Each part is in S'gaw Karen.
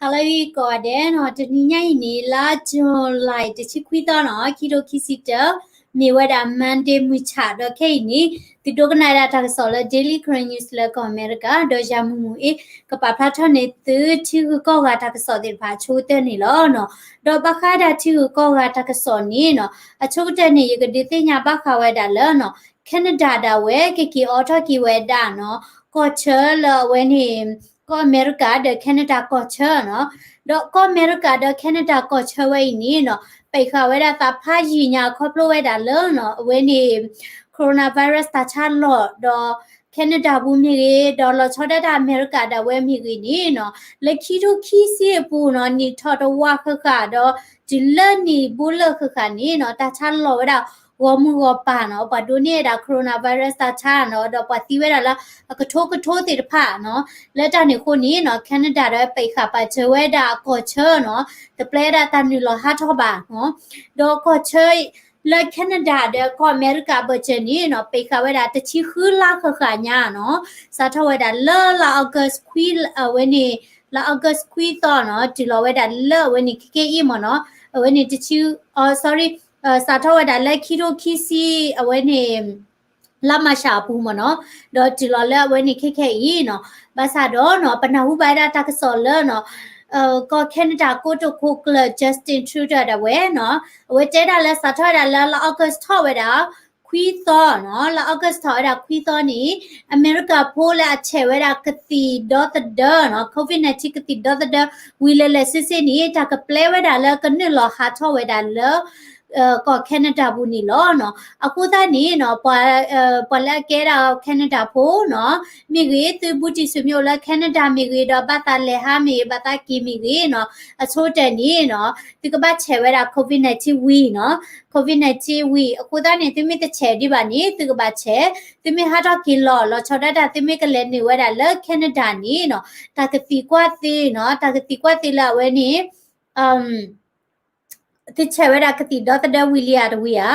ဟါလၢအဂ့ၤကိးဂၤဒဲးနီၤ, တနံၤညါအံၤန့ၣ် လါ July တဆံခွံသီနီၤ, ခံထိခံဆံတၢ, မ့ၢ်ဝဲဒၣ် Monday မုၢ်ဆၣ်ဒီးခဲအံၤန့ၣ် သုဒိကနၣ်ဝဲဒၣ်တၢ်ကစီၣ်လၢ Daily Karen News လၢကီၢ်အမဲရကၤ, ဒီးယၤမုၢ်မုၢ်အ့ ကပာ်ဖျါထီၣ်န့ၢ်သုထံဂုၤကီၢ်ဂၤတၢ်ကစီၣ်သ့ၣ်တဖၣ်အဆိကတၢၢ်န့ၣ်လီၤနီၤ. ဒီးဘၣ်ဃးဒၣ်ထံဂုၤကီၢ်ဂၤတၢ်ကစီၣ်န့ၣ်နီၤ, အဆိကတၢၢ်န့ၣ် ယကဒုးသ့ၣ်ညါဘၣ်ဃးဝဲဒၣ်လၢနီၤ Canada ဒၣ်ဝဲ ကက့ၤအိးထီၣ်က့ၤဝဲဒၣ်နီၤ, ကီၢ်ဆၢလၢအဝဲန့ၣ် ကီၢ်အမဲရကၤဒီး Canada ကီၢ်ဆၢနီၤ. ဒီးကီၢ်အမဲရကၤဒီး Canada ကီၢ်ဆၢဝဲအံၤန့ၣ်နီၤ, ပာ်ဃာ်ဝဲဒၣ်သးဖးယံာ်ညါခီဖျိဝဲဒၣ်လၢနီၤ, အဝဲန့ၣ် coronavirus တၢ်ဆါလီၤဒီး Canada ပူၤမ့ၢ်ဂ့ၤ, ဒီးလီၤဆီဒၣ်တၢ်အမဲရကၤဒၣ်ဝဲမ့ၢ်ဂ့ၤန့ၣ်နီၤ, လၢခံထိခံဆံအပူၤနီၤ, နံၣ်ထီၣ်တဝၢဃၣ်ဃၣ်ဒီး တုၤလၢနံၣ်ဘိလၢာ်ဃၣ်ဃၣ်န့ၣ်နီၤ, တၢ်ဆါလီၤဝဲဒၣ်ဂီၢ်မုၢ်ဂီၢ်ပၤနီၤ, ပှၤဒိးန့ၢ်ဝဲဒၣ် coronavirus တၢ်ဆါနီၤ, ဒီးပှၤသံဝဲဒၣ်လၢအကထိကထိသ့ၣ်တဖၣ်နီၤ. လၢတၢ်န့ၣ်အဃိန့ၣ်နီၤ, Canada ဒီးပာ်ဃာ်ပာ်စၢၤဝဲဒၣ်အကီၢ်ဆၢနီၤ, တပျဲဝဲဒၣ်တၢ်နုာ်လီၤဟးထီၣ်ဘၣ်နီၤ. ဒီးကီၢ်ဆၢ လၢ Canada ဒီးကီၢ်အမဲရကၤအဘၢၣ်စၢၤန့ၣ်နီၤ, ပာ်ဃာ်ဝဲဒၣ်တဆံဃုလါဃၣ်ဃၣ်ညါနီၤ, စးထီၣ်ဝဲဒၣ်လၢလါ August ခွံ, အဝဲန့ၣ် လါ August ခွံသီနီၤ, တုၤလီၤဝဲဒၣ်လၢအဝဲန့ၣ်ခဲကနံၣ်အံၤမ့ၢ်နီၤ, အဝဲန့ၣ်တဆံ, အ sorry, စးထီၣ်ဝဲဒၣ်လၢခံထိခံဆံ အဝဲန့ၣ် လါမၢ်ၡးအပူၤမ့ၢ်နီၤ, ဒီးတုၤလီၤလၢအဝဲန့ၣ်ခဲကနံၣ်အံၤနီၤ. ဘၣ်ဆၣ်ဒီးနီၤ, ပနၢ်ဟူဘၣ်ဝဲဒၣ်တၢ်ကစီၣ်လၢနီၤ, ကီၢ် Canada ကိတိာ်ခိၣ်ကျၢၢ် Justin Trudeau ဒၣ်ဝဲနီၤ, အဝဲတဲဒၣ်လၢစးထီၣ်ဝဲဒၣ်လၢလါ August ထီၣ်ဝဲဒၣ် ခွံသီနီၤ, လါ August ထီၣ်ဝဲဒၣ်ခွံသီန့ၣ်, အမဲရကၤဖိလၢအဆဲးဝဲဒၣ်ကသံၣ်ဒီသဒၢနီၤ, COVID nineteen ကသံၣ်ဒီသဒၢ ဝံၤလၢာ်လၢာ်ဆ့ဆ့န့ၣ်, တၢ်ကပျဲဝဲဒၣ်လၢကနုာ်လီၤဟးထီၣ်ဝဲဒၣ်လၢ ကီၢ် Canada ပူၤန့ၣ်လီၤနီၤ. အဃိသတးန့ၣ်နီၤ, ပှၤလၢအကဲဒၣ် Canada ဖိနီၤ, မ့ၢ်ဂ့ၤ, သုဘူးတံၢ်ဆွေမျိုးလၢ Canada မ့ၢ်ဂ့ၤ, ဒီးဘၣ်သးလဲၤဟးမ့ၢ်ဂ့ၤ, ဘၣ်သးက့ၤမ့ၢ်ဂ့ၤနီၤ, အဆိကတၢၢ်န့ၣ်နီၤ, သုကဘၣ်ဆဲးဝဲဒၣ် COVID nineteen ဝံၤနီၤ, COVID nineteen ဝံၤ. အဃိသတးန့ၣ် သုမ့ၢ်တဆဲးဒံးဘၣ်န့ၣ် သုကဘၣ်ဆဲး, သုမ့ၢ်ဟးထီၣ်က့ၤလီၤ, လီၤဆီဒၣ်တၢ် သုမ့ၢ်ကလဲၤနုာ်ဝဲဒၣ်လၢ Canada န့ၣ်နီၤ, တၢ်ကသံၣ်ကွၢ်သ့နီၤ, တၢ်ကသံၣ်ကွၢ်သ့လၢအဝဲန့ၣ် သုဆဲးဝဲဒၣ်ကသံၣ်ဒီသဒၢဝံၤလံဧါတဝံၤဧါ,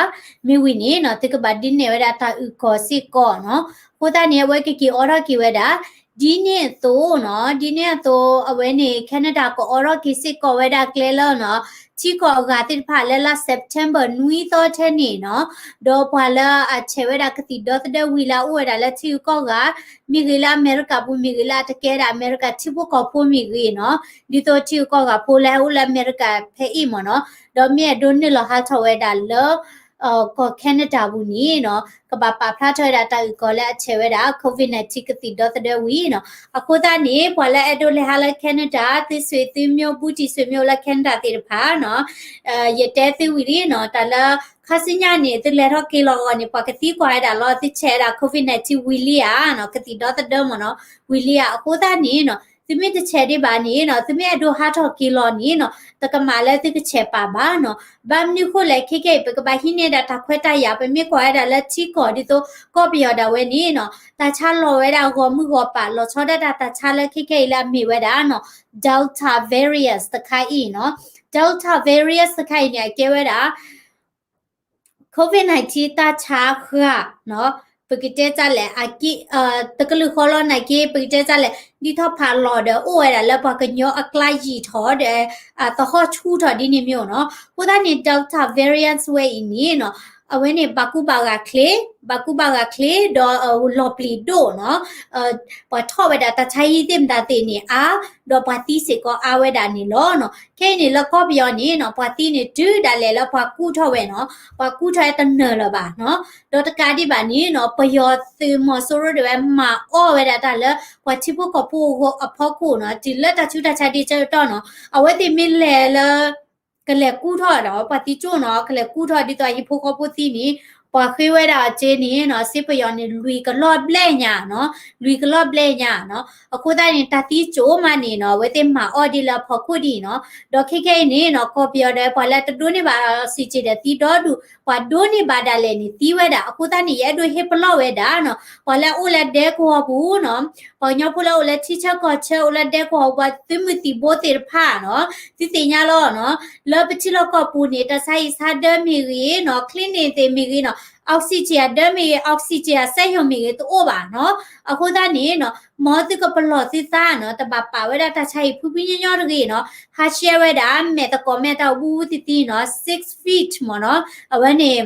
မ့ၢ်ဝံၤန့ၣ်နီၤ, သုကဘၣ်ဒုးနဲၣ်ဝဲဒၣ်တၢ်အုၣ်ကီၤစ့ၢ်ကီးနီၤ. အဃိသတးန့ၣ် အဝဲကက့ၤအိးထီၣ်က့ၤဝဲဒၣ်, ဒ်န့ၣ်အသိးနီၤ, ဒ်န့ၣ်အသိး အဝဲန့ၣ် Canada ကအိးထီၣ်က့ၤစ့ၢ်ကီးဝဲဒၣ်ကျဲလၢနီၤ, ထံကီၢ်အဂၤသ့ၣ်တဖၣ်လၢလါ September နွံသီထဲန့ၣ်နီၤ, ဒီးပှၤလၢအဆဲးဝဲဒၣ်ကသံၣ်ဒီသဒၢဝံၤလၢအအိၣ်ဝဲဒၣ်လၢထံဂုၤကီၢ်ဂၤ မ့ၢ်ဂ့ၤ, လၢအမဲရကၤပူၤမ့ၢ်ဂ့ၤ, လၢအတကဲဒၣ်အမဲရကၤထံဖိကီၢ်ဖိမ့ၢ်ဂ့ၤနီၤ, ဒ်သိးထံဂုၤကီၢ်ဂၤဖိလၢဟဲအိၣ်လၢအမဲရကၤဖဲအံၤမ့ၢ်နီၤ, ဒီးမ့ၢ်အဲၣ်ဒိးနုာ်လီၤဟးထီၣ်ဝဲဒၣ်လၢ ကီၢ် Canada ပူၤန့ၣ်နီၤ, ကဘၣ်ပာ်ဖျါထီၣ်ဝဲဒၣ်တၢ်အုၣ်ကီၤလၢအဆဲးဝဲဒၣ် COVID nineteen ကသံၣ်ဒီသဒၢဝံၤနီၤ. အဃိသတးန့ၣ် ပှၤလၢအဲၣ်ဒိးလဲၤဟးလၢ Canada, သုဆွေသုမျိုးဘူးတံၢ်ဆွေမျိုးလၢ Canada သ့ၣ်တဖၣ်နီၤ, ယတဲသုဝံၤလံနီၤ, တၢ်လၢ ခါဆူညါန့ၣ် သုလဲၤထီၣ်က့ၤလီၤအဂီၢ်န့ၣ် ပှၤကသံကွၢ်ဝဲဒၣ်လီၤ, သုဆဲးဝဲဒၣ် COVID nineteen ဝံၤလံဧါနီၤ, ကသံၣ်ဒီသဒၢမ့ၢ်နီၤ, ဝံၤလံဧါ. အဃိသတးန့ၣ်နီၤ, သုမ့ၢ်တဆဲးဒံးဘၣ်န့ၣ်နီၤ, သုမ့ၢ်အဲၣ်ဒိးဟးထီၣ်က့ၤလီၤန့ၣ်နီၤ, တကမၣ်လၢသုကဆဲးပာ်ဘၣ်နီၤ. ဘၣ်မနုၤဃိလဲၣ်, ခဲကနံၣ်အံၤ ပကဘၣ်ဟံးန့ၢ်ဒၣ်တၢ်ခွဲးတၢ်ယာ်, ပမ့ၢ်ကွၢ်ဝဲဒၣ်လၢထံကီၢ်ဒ်သိး ကီၢ်ပယီၤဒၣ်ဝဲန့ၣ်နီၤ, တၢ်ဆါလီၤဝဲဒၣ်ဂီၢ်မုၢ်ဂီၢ်ပၤ, လီၤဆီဒၣ်တၢ်တၢ်ဆါလၢခဲကနံၣ်အံၤလၢအမ့ၢ်ဝဲဒၣ်နီၤ, Delta variant တခါအံၤနီၤ. Delta variant တခါအံၤန့ၣ် အကဲဝဲဒၣ် COVID nineteen တၢ်ဆါဃၣ်နီၤ, ပကတဲတၢ်လဲၣ်, တကလုာ်ဃီလီၤနာ်က့ ပကတဲတၢ်လဲၣ်, ဒ်ထီၣ်ဖးလီၤဒီး အိၣ်ဝဲဒၣ်လၢပှၤကညီအကျါယံာ်ထီၣ်ဒီး သဟီၣ်ဆူၣ်ထီၣ်ဒ်န့ၣ်မ့ၢ်နီၤ. အဃိသတးန့ၣ် Delta variant ဝဲအံၤန့ၣ်နီၤ, အဝဲန့ၣ် ဘၣ်ကူဘၣ်ဂာ်ချ့, ဘၣ်ကူဘၣ်ဂာ်ချ့ဒီး လီၤပျံၤဒိၣ်နီၤ, ပှၤထီၣ်ဝဲဒၣ်တၢ်ဆါဟံၣ်သ့ၣ်မတၤသ့ၣ်န့ၣ်အါ, ဒီးပှၤသံစ့ၢ်ကီးအါဝဲဒၣ်န့ၣ်လီၤနီၤ. ခဲအံၤန့ၣ် လၢကီၢ်ပယီၤန့ၣ်နီၤ, ပှၤသံန့ၣ်တုၤဒၣ်လဲာ်လၢပှၤကူၣ်ထီၣ်ဝဲနီၤ, ပှၤကူၣ်ထီၣ်ဝဲတနၢၤလၢၤဘၣ်နီၤ. ဒီးတကးဒံးဘၣ်န့ၣ်နီၤ, ပယီၤသုးမီၤစိရိၤဒၣ်ဝဲမၤအီၣ်ဝဲဒၣ်တၢ်လၢ ပှၤထံဖိကီၢ်ဖိအဖီခိၣ်နီၤ, တုၤလၢတၢ်ဆူးတၢ်ဆါဒ်ဆၢကတီၢ်နီၤ, အဝဲသ့ၣ်မ့ၢ်လဲၤလၢ ကလဲၤကူၣ်ထီၣ်ဒီး ပှၤသံကၠိၣ်နီၤ, ကလဲၤကူၣ်ထီၣ်ဒ်သိးအဟံၣ်ဖိဃီဖိသံန့ၣ်, ပှၤဃ့ဝဲဒၣ်အီၤစ့န့ၣ်နီၤ, စ့ပယီၤန့ၣ် လွံၢ်ကလီၢ်ဘျဲၣ်ညါနီၤ, လွံၢ်ကလီၢ်ဘျဲၣ်ညါနီၤ. အဃိသတးန့ၣ် တၢ်သံကၠိၣ်မးန့ၣ်နီၤ, အဝဲသ့ၣ်မၤအီၣ်ဒ်လၢအဖီခိၣ်ဒ်အံၤနီၤ. ဒီးခဲခဲအံၤန့ၣ်နီၤ, ကီၢ်ပယီၤဒီး ပှၤလၢတဒိးန့ၢ်ဘၣ် oxygen ဒီးသံဒီဒူၣ်, ပှၤဒိးန့ၢ်ဘၣ်ဒၣ်လဲာ်န့ၣ် သံဝဲဒၣ်. အဃိသတးန့ၣ် ယအဲၣ်ဒိးဟ့ၣ်ပလီၢ်ဝဲဒၣ်နီၤ, ပှၤလၢအအိၣ်လၢဒဲကဝီၤပူၤနီၤ, ပှၤကညီဖိလၢအိၣ်လၢထံဆၢကီၢ်ဆၢ အိၣ်လၢဒဲကဝီၤပူၤ သုးမုၢ်သံၣ်ဘိသ့ၣ်တဖၣ်နီၤ, သုသ့ၣ်ညါလီၤနီၤ, လၢပထံလီၢ်ကီၢ်ပူၤန့ၣ် တၢ်ဆါဟံၣ်ဆါဒၢမ့ၢ်ဂ့ၤနီၤ, clinic သ့ၣ်မ့ၢ်ဂ့ၤနီၤ, oxygen အဒၢမ့ၢ်ဂ့ၤ oxygen အစက်ရုံမ့ၢ်ဂ့ၤ တအိၣ်ဘၣ်နီၤ. အဃိသတးန့ၣ်နီၤ မ်သုကပလီၢ်သုသးနီၤ တဘၣ်ပာ်ဝဲဒၣ်တၢ်ဆါဟံၣ်ဖှံဖှံညီညီတဂ့ၤနီၤ. ဟးရှဲဝဲဒၣ် မဲာ်သကိးမဲာ်တၢ်အိၣ်ဘူးဘူးသံသံနီၤ six feet မ့ၢ်နီၤ. အဝဲန့ၣ်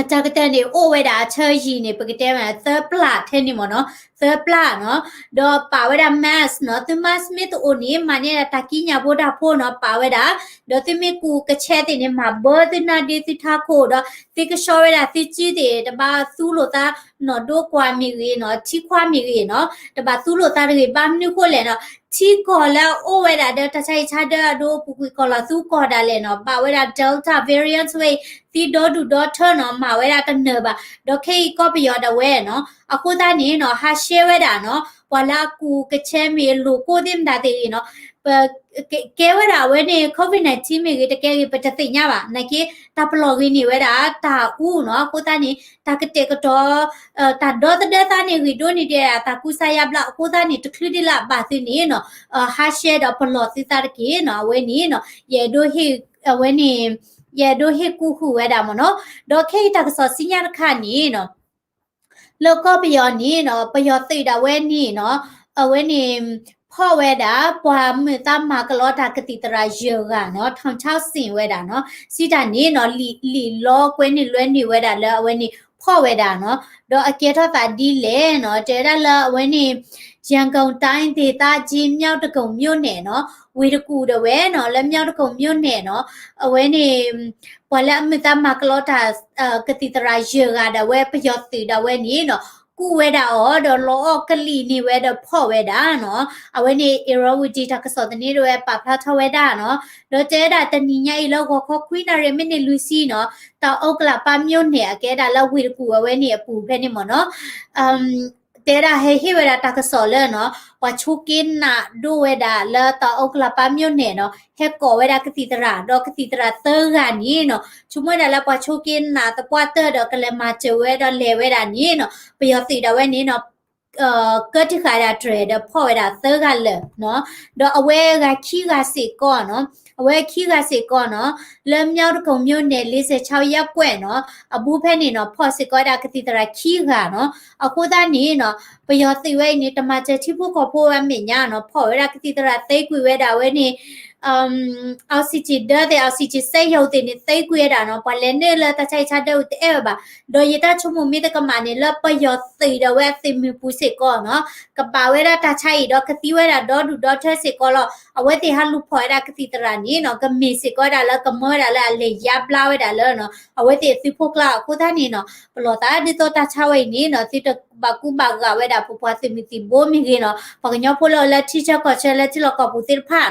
အတၢ်ကတၢၢ်န့ၣ် အိၣ်ဝဲဒၣ်အဆၢယံၤန့ၣ် ပကတဲဝဲ သၢပျၢ်ထဲန့ၣ်မ့ၢ်နီၤ, သၢပျၢ်နီၤ. ဒီးပာ်ဝဲဒၣ် mask နီၤ, သု mask မ့ၢ်တအိၣ်န့ၣ် မၤန့ၢ်ဒၣ်တၢ်ကံးညာ်ဖိတၢ်ဖိနီၤ ပာ်ဝဲဒၣ်. ဒီးသုမ့ၢ်ကူးကဆဲသ့ၣ်န့ၣ် မၤဘၢသုနါဒ့သုထးခိၣ်ဒီး သုကဆှီဝဲဒၣ်သုစုသ့ၣ် တဘၣ်သူလိာ်သးနီၢ်ဒိကွၢ်မ့ၢ်ဂ့ၤနီၤ, ထံခွါမ့ၢ်ဂ့ၤနီၤ, တဘၣ်သူလိာ်သးတဂ့ၤ. ဘၣ်မနုၤဃိလဲၣ်နီၤ, ထံကီၢ်လၢအအိၣ်ဝဲဒၣ်ဒီးတၢ်ဆါဟံၣ်ဆါဒၢအဒိအပူၤကွံာ်ကီၢ်လီၤ သုကီၢ်ဒၣ်လဲာ်နီၤ, ဘၣ်ဝဲဒၣ် Delta variant ဝဲအံၤ သံဒီဒူၣ်ဒီထၢနီၤ, မၤဝဲဒၣ်တနၢၤဘၣ်. ဒီးခဲအံၤကီၢ်ပယီၤဒၣ်ဝဲနီၤ, အဃိသတးန့ၣ်နီၤ ဟးရှဲဝဲဒၣ်နီၤ, ပှၤလၢအကူးကဆဲမ့ၢ်လိာ်ကိၢ်သ့ၣ်မတၤသ့ၣ်ဂ့ၤနီၤ, ပ ကဲဝဲဒၣ်အဝဲန့ၣ် COVID nineteen မ့ၢ်ဂ့ၤ တကဲဂ့ၤ ပတသ့ၣ်ညါဘၣ်. နာ်က့ တၢ်ပလီၢ်ဂ့ၤန့ၢ်ဝဲဒၣ်တၢ်အူနီၤ, အဃိသတးန့ၣ် တၢ်ကတဲာ်ကတီၤ တၢ်ဒီသဒၢသးန့ၣ် ဂ့ၤဒိၣ်န့ၢ်ဒံးဒၣ်တၢ်ကူစါယါဘျါ. အဃိသတးန့ၣ် တချုးဒံးလၢအဘၣ်သုန့ၣ်နီၤ, ဟးရှဲဒီးပလီၢ်သုသးတက့ၢ်နီၤ. အဝဲန့ၣ်နီၤ ယအဲၣ်ဒိးဟ့ၣ် အဝဲန့ၣ် ယအဲၣ်ဒိးဟ့ၣ်ကူၣ်ဃုာ်ဝဲဒၣ်မ့ၢ်နီၤ. ဒီးခဲအံၤတၢ်ကစီၣ်ဆူညါတခါန့ၣ်နီၤ လၢကီၢ်ပယီၤန့ၣ်နီၤ ပယီၤသုးဒၣ်ဝဲန့ၣ်နီၤ, အဝဲန့ၣ် ဖီၣ်ဝဲဒၣ် ပှၤမုာ်သးမၤကလီတၢ်ကသံၣ်သရၣ်ယဲၢ်ဂၤနီၤ, ထောင်ချောက်ဆင်ဝဲဒၣ်နီၤ, စံးတၢ်န့ၣ်နီၤ လံာ်လီကွဲန့ၢ်လွဲန့ၢ်ဝဲဒၣ်လၢအဝဲန့ၣ် ဖီၣ်ဝဲဒၣ်နီၤ, ဒီးအကဲထီၣ်သးဒ်လဲၣ်နီၤ, တဲဝဲဒၣ်လၢအဝဲန့ၣ် ရန်ကုန်တိုင်းဒေသကြီး မြောက်ဒဂုံမြို့နယ်နီၤ, ဝ့ၢ်တကူၣ်ဒၣ်ဝဲနီၤ, လၢ မြောက်ဒဂုံမြို့နယ်နီၤ, အဝဲန့ၣ် ပှၤလၢအမုာ်သးမၤကလီတၢ် ကသံၣ်သရၣ်ယဲၢ်ဂၤဒၣ်ဝဲ ပယီၤသုးဒၣ်ဝဲန့ၣ်နီၤ, ကူၣ်ဝဲဒၣ်အီၤ ဒီးလီအီၣ်ကလံၣ်န့ၢ်ဝဲဒီးဖီၣ်ဝဲဒၣ်နီၤ. အဝဲန့ၣ် Irrawaddy တၢ်ကစီၣ်သန့ဒၣ်ဝဲပာ်ဖျါထီၣ်ဝဲဒၣ်နီၤ. ဒီးတဲဝဲဒၣ်တနံၤညါအံၤလၢဂီၤခီခွံနၣ်ရံၣ်မံးနံးလွံၢ်ဆံနီၤ, တၢ်အိၣ်ကလးပၢ်မြို့နယ် အကဲဒၣ်လၢဝ့ၢ်တကူၣ်အဝဲန့ၣ်အပူၤဖဲန့ၣ်မ့ၢ်နီၤ. တဲဒၣ်ဟဲဟ့ၣ်ဝဲဒၣ်တၢ်ကစီၣ်လၢနီၤ, ပှၤဆိးက့နးဒိၣ်ဝဲဒၣ်လၢတၢ်အိၣ်ကလးပၢ်မြို့နယ်နီၤ, ဟဲကိးဝဲဒၣ်ကသံၣ်သရၣ် ဒီးကသံၣ်သရၣ်သၢဂၤန့ၣ်နီၤ, ဆိကမိၣ်ဝဲဒၣ်လၢပှၤဆိးက့နးသပှၢ်တၢၢ်ဒီးကလဲၤမၤစၢၤဝဲဒီးလဲၤဝဲဒၣ်န့ၣ်နီၤ, ပယီၤသုးဒၣ်ဝဲန့ၣ်နီၤ ကၢတံၢ်ဃာ်ဒၣ်တြဲၤဒီးဖီၣ်ဝဲဒၣ်သၢဂၤလၢာ်နီၤ, ဒီးအဝဲဂၤခံဂၤစ့ၢ်ကီးနီၤ, အဝဲခံဂၤစ့ၢ်ကီးနီၤ, လၢ မြောက်ဒဂုံမြို့နယ် လေးဆယ်ခြောက်ရပ်ကွက်နီၤ, အဘူးဖဲန့ၣ်နီၤ ဖီၣ်စ့ၢ်ကီးဝဲဒၣ်ကသံၣ်သရၣ်ခံဂၤနီၤ. အဃိသတးန့ၣ်နီၤ ပယီၤသုးဝဲအံၤန့ၣ် တမၤစၢၤထံဖိကီၢ်ဖိဝဲအမဲာ်ညါနီၤ, ဖီၣ်ဝဲဒၣ်ကသံၣ်သရၣ်သ့ကွံာ်ဝဲဒၣ်ဝဲန့ၣ် oxygen ဒၢသ့ၣ် oxygen စက်ရုံသ့ၣ်န့ၣ် သ့ကွံာ်ဝဲဒၣ်နီၤ, ပှၤလဲၤနုာ်လၢတၢ်ဆါဟံၣ်ဆါဒၢအူတအဲၣ်ဝဲဘၣ်. ဒီးယတၢ်ဆိကမိၣ်မ့ၢ်တကမၣ်န့ၣ် လၢပယီၤသုးဒၣ်ဝဲအသုးမုၢ်ပူၤစ့ၢ်ကီးနီၤ, ကဘၣ်ဝဲဒၣ်တၢ်ဆါဟံၣ်ဒီးကသံဝဲဒၣ်ဒီဒူၣ်ဒီထၢစ့ၢ်ကီးလီၤ. အဝဲသ့ၣ်ဟးလူၤဖီၣ်ဝဲဒၣ်ကသံၣ်သရၣ်န့ၣ်နီၤ, ကမ့ၢ်စ့ၢ်ကီးဝဲဒၣ်လၢကမၢဝဲဒၣ်လၢအလဲၤယါဘျါဝဲဒၣ်လၢနီၤ, အဝဲသ့ၣ်အသုးဖိကျါ. အဃိသတးန့ၣ်နီၤ ပလီၢ်သးဒ်သိးတၢ်ဆါဝဲအံၤန့ၣ်နီၤ သုတဘၣ်ကူဘၣ်ဂာ်ဝဲဒၣ်ပပှၤသုးမုၢ်သံၣ်ဘိမ့ၢ်ဂ့ၤနီၤ, ပှၤကညီဖိလၢအအိၣ်လၢထံဆၢကီၢ်ဆၢလၢထံလီၢ်ကီၢ်ပူၤသ့ၣ်တဖၣ်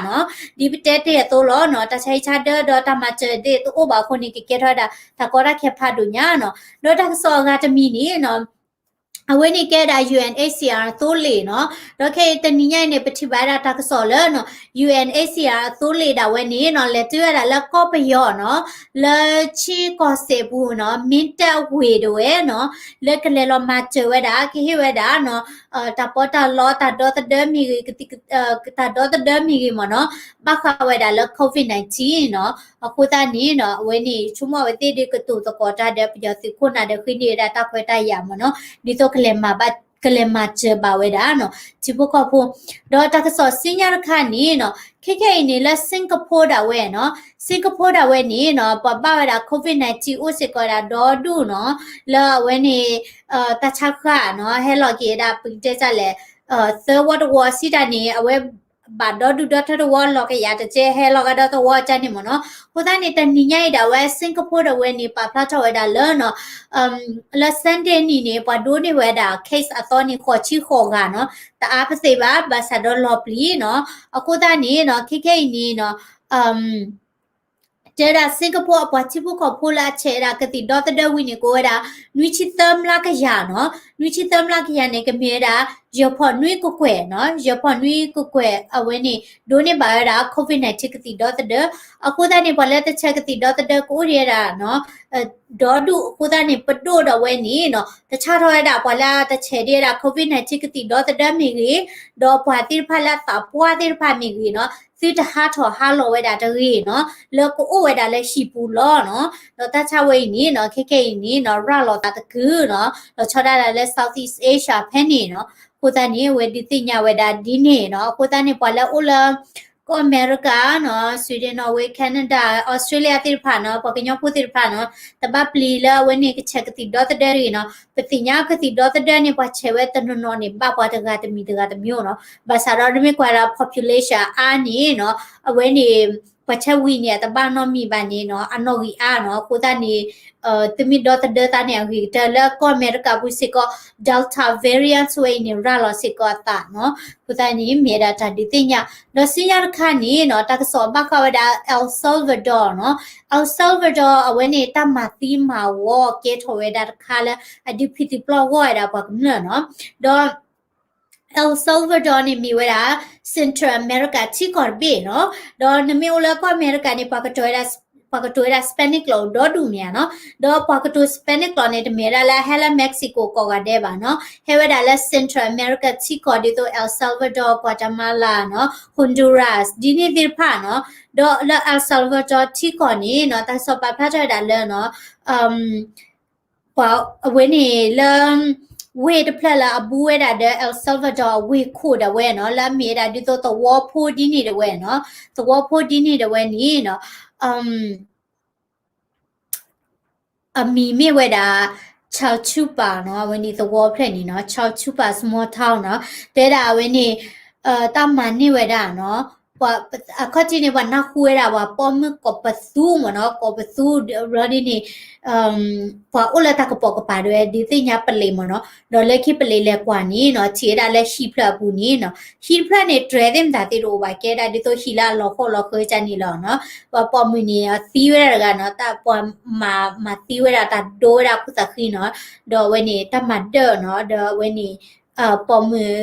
နီၤ, ဒ်ပတဲတ့ၢ်အသိးလီၤနီၤ, တၢ်ဆါဟံၣ်ဆါဒၢဒီးတၢ်မၤစၢၤသ့ၣ်တအိၣ်ဘၣ်အဃိန့ၣ် ကကဲထီၣ်ဝဲဒၣ်တၢ်ကီတၢ်ခဲဖးဒိၣ်ညါနီၤ. ဒီးတၢ်ကစီၣ်အဂၤတမံၤန့ၣ်နီၤ အဝဲန့ၣ်ကဲဒၣ် UNHCR အသိလ့ၣ်နီၤ, ဒီးခဲအံၤတနံၤညါအံၤန့ၣ် ပထံၣ်ဘၣ်ဝဲဒၣ်တၢ်ကစီၣ်လၢနီၤ UNHCR အသိလ့ၣ်ဒၣ်ဝဲန့ၣ်နီၤ လဲၤတုၤဝဲဒၣ်လၢကီၢ်ပယီၤနီၤ, လၢထံကီၢ်စဲၣ်ပူၤနီၤ မ့ၢ်တၢ်ဝ့ၢ်ဒၣ်ဝဲနီၤ, လၢကလဲၤလီၤမၤစၢၤဝဲဒၣ် ကဟ့ၣ်ဝဲဒၣ်နီၤ တၢ်ပီးတၢ်လီ တၢ်ဒီသဒၢမ့ၢ်ဂ့ၤ တၢ်ဒီသဒၢမ့ၢ်ဂ့ၤမ့ၢ်နီၤ, ဘၣ်ဃးဝဲဒၣ်လၢ COVID nineteen နီၤ. အဃိသတးန့ၣ်နီၤ အဝဲန့ၣ် ဆိကမိၣ်အဝဲသ့ၣ်ဒုးကတိၤသကိးတၢ်ဒီး ပယီၤသုးခိၣ်နၢ်ဒီးဃ့န့ၢ်ဝဲဒၣ်တၢ်ခွဲးတၢ်ယာ်မ့ၢ်နီၤ, ဒ်သိးကလဲၤမၤဘၣ် ကလဲၤမၤစၢၤဘၣ်ဝဲဒၣ်နီၤ ထံဖိကီၢ်ဖိ. ဒီးတၢ်ကစီၣ်ဆူညါတခါန့ၣ်နီၤ ခဲခဲအံၤန့ၣ်လၢ Singapore ဒၣ်ဝဲနီၤ, Singapore ဒၣ်ဝဲန့ၣ်နီၤ ပှၤဘၣ်ဝဲဒၣ် COVID nineteen အိၣ်စ့ၢ်ကီးဝဲဒၣ်ဒီဒူၣ်နီၤ, လၢအဝဲန့ၣ် တၢ်ဆါဃၢ်နီၤ ဟဲလီၤက့ၤဝဲဒၣ် ပကတဲဒ်လဲၣ် သၢဝီတဝီ စံးတၢ်န့ၣ် အဝဲဘၣ်ဒီဒူၣ်ဒီထၢတဝီ လီၤကယၤတကဲ ဟဲလီၤကဒီးတဝီကန့ၣ်မ့ၢ်နီၤ. အဃိသတးန့ၣ် တနံၤညါအံၤဒၣ်ဝဲ Singapore ဒၣ်ဝဲန့ၣ် ပာ်ဖျါထီၣ်ဝဲဒၣ်လၢနီၤ လၢ Sunday နံၤန့ၣ် ပှၤဒိးန့ၢ်ဝဲဒၣ် case အသီန့ၣ် ဃိးဆံဃိးဂၤနီၤ, တအါပသ့ဘၣ် ဘၣ်ဆၣ်ဒီးလီၤပျံၤနီၤ. အဃိသတးန့ၣ်နီၤ ခဲခဲအံၤန့ၣ်နီၤ တဲဒၣ် Singapore အပှၤထံဖိကီၢ်ဖိလၢအဆဲးဝဲဒၣ် ကသံၣ်ဒီသဒၢဝံၤန့ၣ် ကအိၣ်ဝဲဒၣ် နွံဆံသၢမျးကယၤနီၤ, နွံဆံသၢမျးကယၤန့ၣ် ကမ့ၢ်ဝဲဒၣ် ယဲၢ်ဖီၣ်နွံကကွဲၢ်နီၤ, ယဲၢ်ဖီၣ်နွံကကွဲၢ်အဝဲန့ၣ် ဒိးန့ၢ်ဘၣ်ဝဲဒၣ် COVID nineteen ကသံၣ်ဒီသဒၢ. အဃိသတးန့ၣ် ပှၤလၢတဆဲးကသံၣ်ဒီသဒၢကအိၣ်ဒံးဝဲဒၣ်နီၤ ဒီဒူၣ်. အဃိသတးန့ၣ် ပဒိၣ်ဒၣ်ဝဲန့ၣ်နီၤ တဆါထီၣ်ဝဲဒၣ်ပှၤလၢတဆဲးဒံးဝဲဒၣ် COVID nineteen ကသံၣ်ဒီသဒၢမ့ၢ်ဂ့ၤ, ဒီးပှၤသ့ၣ်တဖၣ်လၢအသးပှၢ်သ့ၣ်တဖၣ်မ့ၢ်ဂ့ၤနီၤ သုတဟးထီၣ်ဟးလီၤဝဲဒၣ်တဂ့ၤနီၤ, လၢကအိၣ်ဝဲဒၣ်လၢဟံၣ်ပူၤလီၤနီၤ. ဒီးတၢ်ဆါဝဲအံၤန့ၣ်နီၤ ခဲခဲအံၤန့ၣ်နီၤ ရၤလီၤသးတကုာ်နီၤ, လီၤဆီဒၣ်တၢ်လၢ Southeast Asia ဖဲန့ၣ်နီၤ. အဃိသတးန့ၣ် အဝဲဒုးသ့ၣ်ညါဝဲဒၣ်ဒ်န့ၣ်နီၤ. အဃိသတးန့ၣ် ပှၤလၢအအိၣ်လၢ ကီၢ်အမဲရကၤနီၤ, Sweden, Norway, Canada, Australia သ့ၣ်တဖၣ်နီၤ, ပှၤကညီဖိသ့ၣ်တဖၣ်နီၤ, တဘၣ်ပျံၤလၢအဝဲန့ၣ်ကဆဲးကသံၣ်ဒီသဒၢတဂ့ၤနီၤ. ပသ့ၣ်ညါကသံၣ်ဒီသဒၢန့ၣ် ပှၤဆဲးဝဲတနီၤနီၤန့ၣ် ဘၣ်ပှၤတဂၤတမံၤတဂၤတမံၤနီၤ. ဘၣ်ဆၣ်ဒီးနမ့ၢ်ကွၢ်ဒၣ် population အါန့ၣ်နီၤ, အဝဲန့ၣ် ပှၤဆဲးဝံၤန့ၣ် အတဘၣ်နီတမံၤဘၣ်န့ၣ်နီၤ, အနီၣ်ဂံၢ်အါနီၤ. အဃိသတးန့ၣ် သုမ့ၢ်ဒီသဒၢသးန့ၣ် အဂ့ၤကတၢၢ်လၢကီၢ်အမဲရကၤပူၤစ့ၢ်ကီး Delta variant ဝဲအံၤန့ၣ် ရၤလီၤစ့ၢ်ကီးအသးနီၤ. အဃိသတးန့ၣ် မ့ၢ်ဝဲဒၣ်တၢ်ဒုးသ့ၣ်ညါ. ဒီးဆူညါတခါန့ၣ်နီၤ တၢ်ကစီၣ်ဘၣ်ဃးဝဲဒၣ် El Salvador နီၤ. El Salvador အဝဲန့ၣ် တၢ်မၤသံမၤဝီကဲထီၣ်ဝဲဒၣ်တခါလၢ အဒုးဖံးသံပျီၢ်ဂီၢ်ဝဲဒၣ်ပှၤကမျၢၢ်နီၤ. ဒီး El Salvador န့ၣ်မ့ၢ်ဝဲဒၣ် Central America ထံကီၢ်တဘ့ၣ်နီၤ. ဒီးနမ့ၢ်အိၣ်လၢကီၢ်အမဲရကၤန့ၣ် ပှၤကတိၤဝဲဒၣ် ပှၤကတိၤဝဲဒၣ် Spanish ကျိာ်ဒီဒူၣ်မ့ၢ်ဧါနီၤ. ဒီးပှၤကတိၤ Spanish ကျိာ်န့ၣ် တမ့ၢ်ဝဲဒၣ်လၢဟဲလၢ Mexico ကိးဂၤဒဲးဘၣ်နီၤ. ဟဲဝဲဒၣ်လၢ Central America ထံကီၢ်ဒ်သိး El Salvador, Guatemala နီၤ, Honduras ဒ်န့ၣ်သ့ၣ်တဖၣ်နီၤ. ဒီးလၢ El Salvador ထံကီၢ်န့ၣ်နီၤ တၢ်ကစီၣ်ပာ်ဖျါထီၣ်ဝဲဒၣ်လၢနီၤ ပှၤအဝဲန့ၣ်လၢ ဝ့ၢ်တဖျၢၣ်လၢအဘူးဝဲဒၣ်ဒီး El Salvador အဝ့ၢ်ခိၣ်ဒၣ်ဝဲနီၤ, လၢအမ့ၢ်ဝဲဒၣ်ဒ်သိးသဝီဖိဒ်န့ၣ်ဒၣ်ဝဲနီၤ, သဝီဖိဒ်န့ၣ်ဒၣ်ဝဲန့ၣ်နီၤ အမံၤမ့ၢ်ဝဲဒၣ် Chalchupa နီၤ, အဝဲန့ၣ်သဝီဖျၢၣ်န့ၣ်နီၤ, Chalchupa small town နီၤ, တဲဒၣ်အဝဲန့ၣ် တၢ်မၤန့ၢ်ဝဲဒၣ်နီၤ, အခီၣ်ထံးန့ၣ် ပှၤနၢ်ဟူဝဲဒၣ် ပှၤပိာ်မုၣ်ကိးပသူမ့ၢ်နီၤ, ကိးပသူ ဘျီဒ်န့ၣ် ပှၤအိၣ်လၢတၢ်ကပိာ်ကပၤဒၣ်ဝဲ ဒုးသ့ၣ်ညါပလံးမ့ၢ်နီၤ, ဒီးလၢခံပလံးလဲၤကွၢ်န့ၣ်နီၤ ထံၣ်ဝဲဒၣ်လၢဟံၣ်ဖျၢၣ်အပူၤန့ၣ်နီၤ, ဟံၣ်တဖျၢၣ်န့ၣ် တြဲၤသ့ၣ်မတၤသ့ၣ်တအိၣ်ဘၣ်, ကဲဒၣ်ဒ်သိးဟံၣ်လၢအလီၤဃိလီၤဃၢကၢန့ၣ်လီၤနီၤ, ပှၤပိာ်မုၣ်န့ၣ် သံဝဲဒၣ်တဂၤနီၤ, တၢ်ပှၤမၤ မၤသံဝဲဒၣ်တၢ်ဒိဝဲဒၣ်ခိၣ်သးဃံနီၤ, ဒီးအဝဲန့ၣ် တၢ်မၤဒၢၣ်နီၤ, ဒီးအဝဲန့ၣ် ပိာ်မုၣ်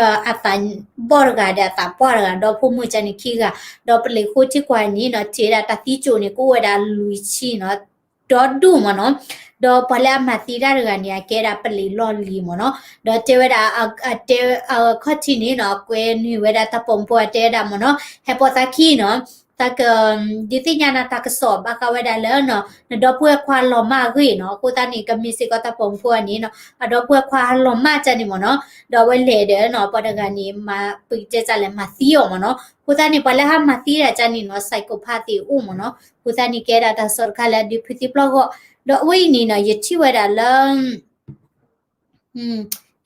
အသးဘီၣ်တဂၤဒီးအသးပှၢ်တဂၤ ဒီးဖိမုၣ်ကၢန့ၣ်ခံဂၤ, ဒီးပလံးဃိထံကွၢ်န့ၣ်နီၤ ထံၣ်ဝဲဒၣ်တၢ်သံကၠိၣ်န့ၣ် ကအိၣ်ဝဲဒၣ်လွံၢ်ဆံနီၤ, ဒီဒူၣ်မ့ၢ်နီၤ, ဒီးပှၤလၢအမၤသံတၢ်တဂၤန့ၣ် အကဲဒၣ်ပလံးလီၢ်လံၤမ့ၢ်နီၤ, ဒီးတဲဝဲဒၣ် တဲအခီၣ်ထံးန့ၣ်နီၤ အကွဲနုာ်ဝဲဒၣ် တၢ်ပိာ်မုၣ်ဖိအတဲဝဲဒၣ်မ့ၢ်နီၤ ဟဲပိာ်သးခံနီၤ, တၢ်က ဒုးသ့ၣ်ညါနၤတၢ်ကစီၣ်ဘၣ်ဃးဝဲဒၣ်လၢ နဒီပုၢ်ဝဲၢ်ခွါလီၤမၢ်အဂ့ၢ်နီၤ, အဃိသတးန့ၣ် ကမ့ၢ်စ့ၢ်ကီးတၢ်ပိာ်မုၣ်ဖိန့ၣ်နီၤ အဒီပုၢ်ဝဲၢ်ခွါလီၤမၢ်ကၢန့ၣ်မ့ၢ်နီၤ, ဒီးအဝဲလဲၤဒီးနီၤ ပှၤတဂၤန့ၣ် မၤပတဲကၢလဲၣ် မၤသံအီၤမ့ၢ်နီၤ, အဃိသတးန့ၣ် ပှၤလၢဟးမၤသံဒၣ်ကၢန့ၣ်နီၤ psychopath သ့ၣ်အိၣ်မ့ၢ်နီၤ, အဃိသတးန့ၣ် ကဲဒၣ်တၢ်ကစီၣ်တခါလၢအဒုးဖံးသံပျီၢ်ဂီၢ်, ဒီးအဝဲအံၤန့ၣ်နီၤ ယထံၣ်ဝဲဒၣ်လၢ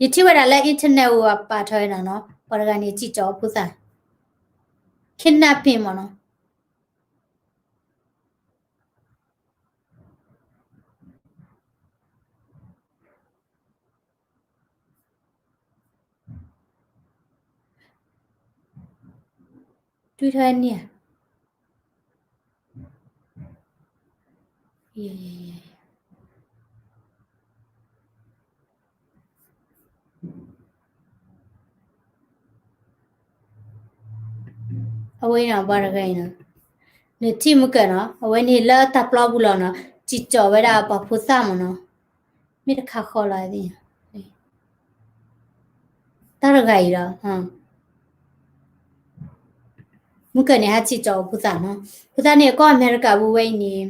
ယထံၣ်ဝဲဒၣ်လၢ internet ဝဲပာ်ထီၣ်ဝဲဒၣ်နီၤ, ပှၤတဂၤန့ၣ် စံၣ်ကၠီၤအဖိသၣ် kidnapping မ့ၢ်နီၤ, တွံၢ်ထီၣ်န့ၣ် အဝဲနီၤ ပှၤတဂၤအံၤနီၤ, နထံၣ်မုၢ်ကၢနီၤ အဝဲန့ၣ်လၢတၢ်ပျီပူၤလီၤနီၤ, စံၣ်ကၠီၤဝဲဒၣ်ပှၤဖိသၣ်မ့ၢ်နီၤ, မ့ၢ်တခါဃီလီၤသ့ၣ်ညါ, တၢ်တဂၤအံၤလီၤ, မုၢ်ကၢန့ၣ် ဟးစံၣ်ကၠီၤအဖိသၣ်နီၤ, အဃိသတးန့ၣ် ကီၢ်အမဲရကၤပူၤဝဲအံၤန့ၣ်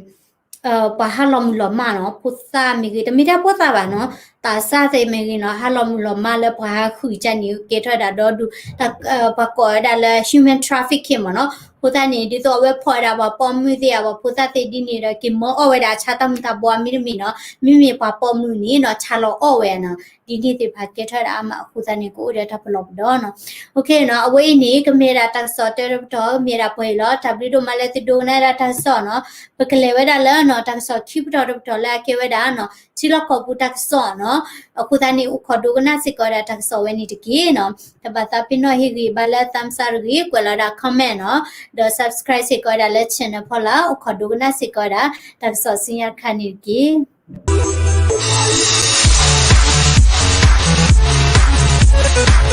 ပှၤဟးလီၤမုၢ်လီၤမၢ်နီၤ, ဖိသၣ်မ့ၢ်ဂ့ၤ တမ့ၢ်ထဲဖိသၣ်ဘၣ်နီၤ, သးစၢ်သ့ၣ်မ့ၢ်ဂ့ၤနီၤ ဟးလီၤမုၢ်လီၤမၢ်လၢပှၤဟးဃုာ်ကၢန့ၣ် ကဲထီၣ်ဝဲဒၣ်ဒီဒူၣ်, ပှၤကိးဝဲဒၣ်လၢ human trafficking မ့ၢ်နီၤ, အဃိသတးန့ၣ် ဒ်သိးအဝဲဖီၣ်ဝဲဒၣ်ပှၤပိာ်မုၣ်သ့ၣ် ပှၤဖိသၣ်သ့ၣ်ဒ်န့ၣ်ဒီး က့ၤမၢအီၣ်ဝဲဒၣ်ဆါတၢ်မူၤတၢ်ဘှီမ့တမ့ၢ်နီၤ, မ့မ့ၢ်ပှၤပိာ်မုၣ်န့ၣ်နီၤ ဆါလီၤအီၣ်ဝဲနီၤ, ဒ်န့ၣ်သ့ၣ်တဖၣ်ကဲထီၣ်ဝဲဒၣ်အါမး အဃိသတးန့ၣ် ကအိၣ်ဒီးတၢ်ပလီၢ်ပဒီနီၤ. နီၤ အဝဲအံၤန့ၣ် ကမ့ၢ်ဒၣ်တၢ်ကစီၣ်တၢတပတီၢ် မ့ၢ်ဒၣ်ပှဲၤအံၤလီၤ. တၢ်ဘျုးဒိၣ်မးလၢသုဒိကနၣ်ဒၣ်တၢ်ကစီၣ်နီၤ. ပကလဲၤဝဲဒၣ်လၢနီၤ တၢ်ကစီၣ်ခံပတီၢ်တပတီၢ်လၢအကဲဝဲဒၣ်နီၤ ထံလီၢ်ကီၢ်ပူၤတၢ်ကစီၣ်နီၤ. အဃိသတးန့ၣ် အိၣ်ခိးဒိကနၣ်စ့ၢ်ကီးဝဲဒၣ်တၢ်ကစီၣ်ဝဲန့ၣ်တက့ၢ်နီၤ. တဘၣ်သးပ့ၤနီၣ်ဟ့ၣ်ဂံၢ်ဘါလၢ thumbs up တဂ့ၤ, ကွဲးလီၤဒၣ် comment နီၤ. ဒီး subscribe စ့ၢ်ကီးဝဲဒၣ်လၢ channel ဖီလာ်, အိၣ်ခိးဒိကနၣ်စ့ၢ်ကီးဝဲဒၣ် တၢ်ကစီၣ်ဆူညါတခါန့ၣ်တက့ၢ်.